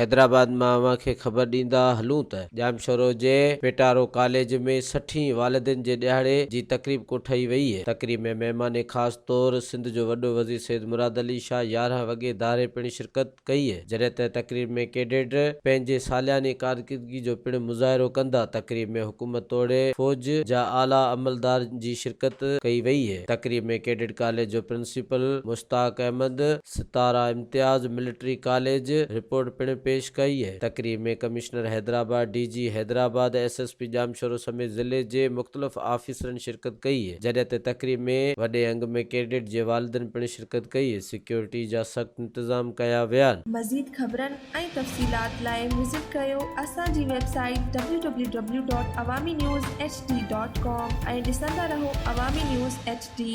حيدرآباد مان اوهان کي خبر ڏيندا هلون ته ڄامشورو جي پيٽارو ڪاليج ۾ سٺين والدين جي ڏهاڙي جي تقريب ڪوٺائي وئي. تقريب ۾ مهمان خاص طور سنڌ جو وڏو وزير سيد مراد علي شاهه 11 وڳي ڌاري پڻ شرڪت ڪئي. جڏهن ته تقريب ۾ ڪيڊٽ پنهنجي سالياني ڪارڪردگي جو پڻ مظاهرو ڪندا. تقريب ۾ حڪومت توڙي فوج جا اعليٰ عملدار جي شرڪت ڪئي وئي. تقريب ۾ ڪيڊٽ ڪاليج جو principal Mushtaq Ahmed, Sitara Imtiaz military college report پڻ پيش ڪئي. تقريب ۾ commissioner Hyderabad, D G Hyderabad, S S P Jamshoro سميت ضلعي جي مختلف آفيسرن شرڪت ڪئي. جڏهن ته تقريب ۾ وڏي انگ ۾ ڪيڊٽ جي والدين پڻ شرڪت ڪئي. سيڪيورٽي جا سخت انتظام ڪيا ويا. مزيد خبرن ۽ تفصيلات لاء وزٽ ڪريو اسان جي website W W W dot Awami news H D dot com ۽ ڏسندا رهو عوامي نيوز ايڇ ڊي.